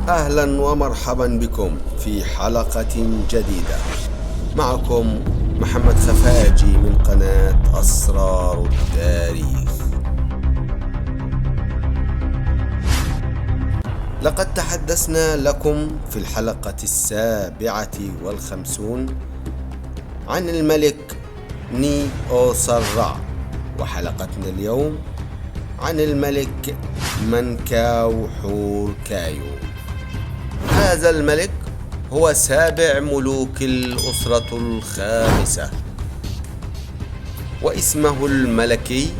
أهلا ومرحبا بكم في حلقة جديدة. معكم محمد خفاجي من قناة أسرار التاريخ. لقد تحدثنا لكم في الحلقة 57 عن الملك ني أوسر رع، وحلقتنا اليوم عن الملك منكاو حور كايو. هذا الملك هو سابع ملوك الأسرة الخامسة، واسمه الملكي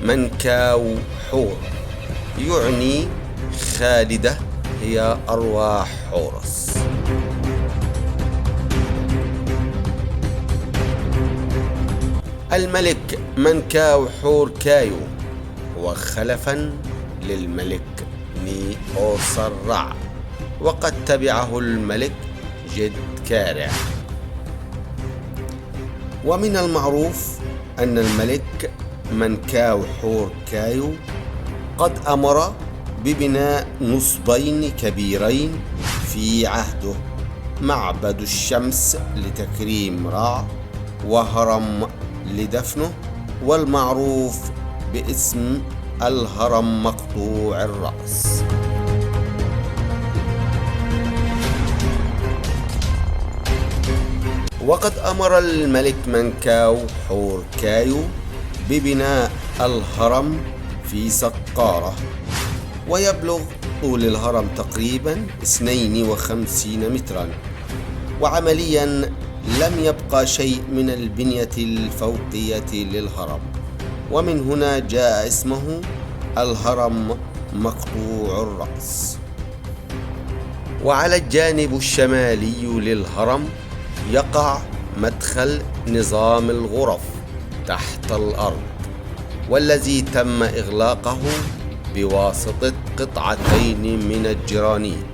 منكاو حور، يعني خالدة هي أرواح حورس. الملك منكاو حور كايو هو خلفا للملك ني أوسر رع، وقد تبعه الملك جد كارع. ومن المعروف أن الملك منكاو حور كايو قد أمر ببناء نصبين كبيرين في عهده، معبد الشمس لتكريم رع، وهرم لدفنه، والمعروف باسم الهرم مقطوع الرأس. وقد أمر الملك منكاو حور كايو ببناء الهرم في سقارة، ويبلغ طول الهرم تقريبا 52 مترا، وعمليا لم يبقى شيء من البنية الفوقية للهرم، ومن هنا جاء اسمه الهرم مقطوع الرأس. وعلى الجانب الشمالي للهرم يقع مدخل نظام الغرف تحت الأرض، والذي تم إغلاقه بواسطة قطعتين من الجرانيت،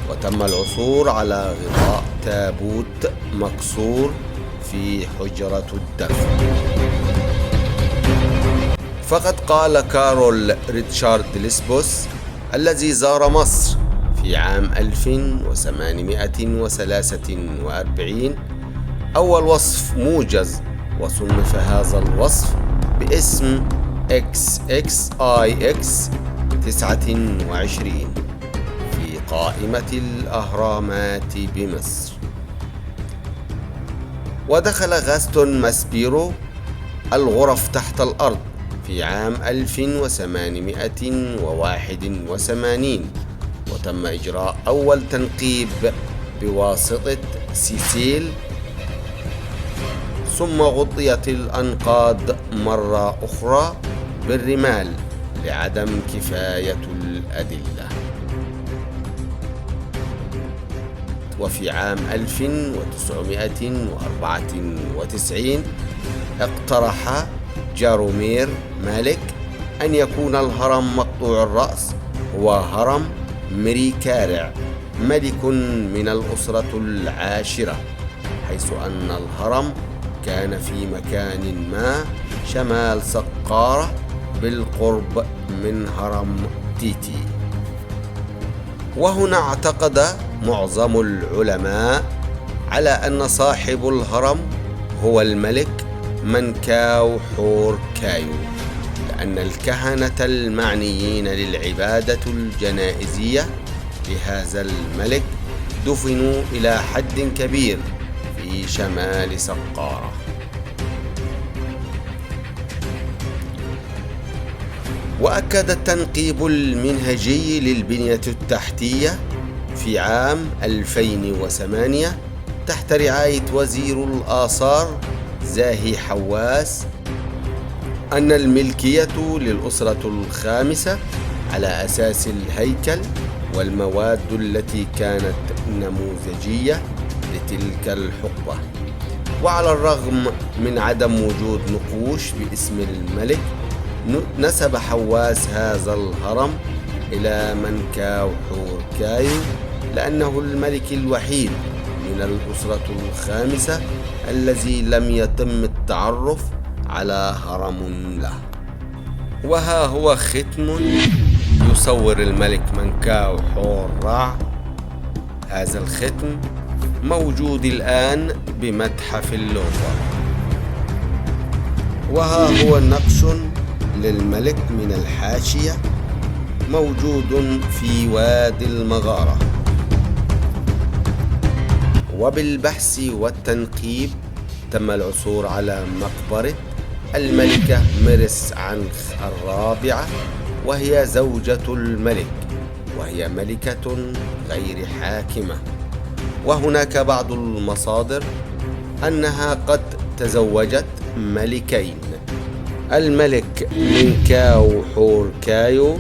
وتم العثور على غطاء تابوت مكسور في حجرة الدفن. فقد قال كارول ريتشارد ليسبوس الذي زار مصر في عام 1843 أول وصف موجز، وصنف هذا الوصف باسم XXIX 29 في قائمة الأهرامات بمصر. ودخل غاستون ماسبيرو الغرف تحت الأرض في عام 1881، وتم إجراء أول تنقيب بواسطة سيسيل، ثم غطيت الأنقاض مرة أخرى بالرمال لعدم كفاية الأدلة. وفي عام 1994 اقترح جارومير مالك أن يكون الهرم مقطوع الرأس هو هرم مريكارع، ملك من الأسرة العاشرة، حيث أن الهرم كان في مكان ما شمال سقارة بالقرب من هرم تيتي. وهنا اعتقد معظم العلماء على أن صاحب الهرم هو الملك منكاو حور كايو، لأن الكهنة المعنيين للعبادة الجنائزية لهذا الملك دفنوا إلى حد كبير في شمال سقارة. وأكد التنقيب المنهجي للبنية التحتية في عام 2008 تحت رعاية وزير الآثار زاهي حواس أن الملكية للأسرة الخامسة على أساس الهيكل والمواد التي كانت نموذجية لتلك الحقبة. وعلى الرغم من عدم وجود نقوش باسم الملك، نسب حواس هذا الهرم إلى منكاو حور كايو، لأنه الملك الوحيد من الأسرة الخامسة الذي لم يتم التعرف على هرم له. وها هو ختم يصور الملك منكاو حور رع. هذا الختم موجود الآن بمتحف اللوفر. وها هو نقش للملك من الحاشية موجود في وادي المغارة. وبالبحث والتنقيب تم العثور على مقبرة الملكة مرس عنخ الرابعة، وهي زوجة الملك، وهي ملكة غير حاكمة. وهناك بعض المصادر أنها قد تزوجت ملكين، الملك منكاو حور كايو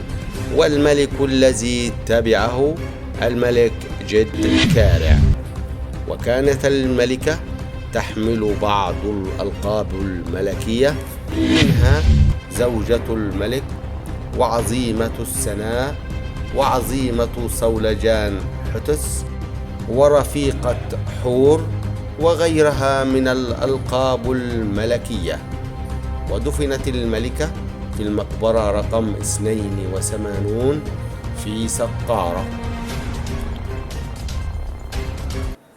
والملك الذي تبعه الملك جد كارع. وكانت الملكة تحمل بعض الألقاب الملكية، منها زوجة الملك وعظيمة السناء وعظيمة صولجان حتس ورفيقة حور وغيرها من الألقاب الملكية. ودفنت الملكة في المقبرة رقم 82 في سقارة،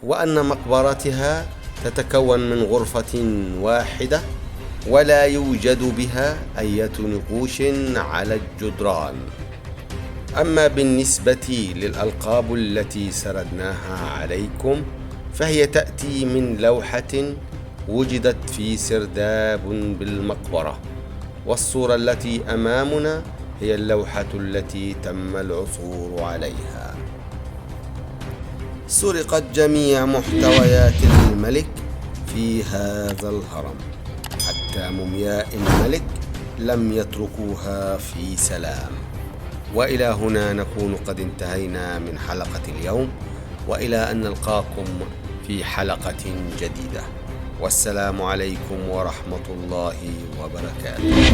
وأن مقبرتها تتكون من غرفة واحدة ولا يوجد بها أي نقوش على الجدران. أما بالنسبة للألقاب التي سردناها عليكم فهي تأتي من لوحة وجدت في سرداب بالمقبرة، والصورة التي أمامنا هي اللوحة التي تم العثور عليها. سرقت جميع محتويات الملك في هذا الهرم، حتى مومياء الملك لم يتركوها في سلام. وإلى هنا نكون قد انتهينا من حلقة اليوم، وإلى أن نلقاكم في حلقة جديدة، والسلام عليكم ورحمة الله وبركاته.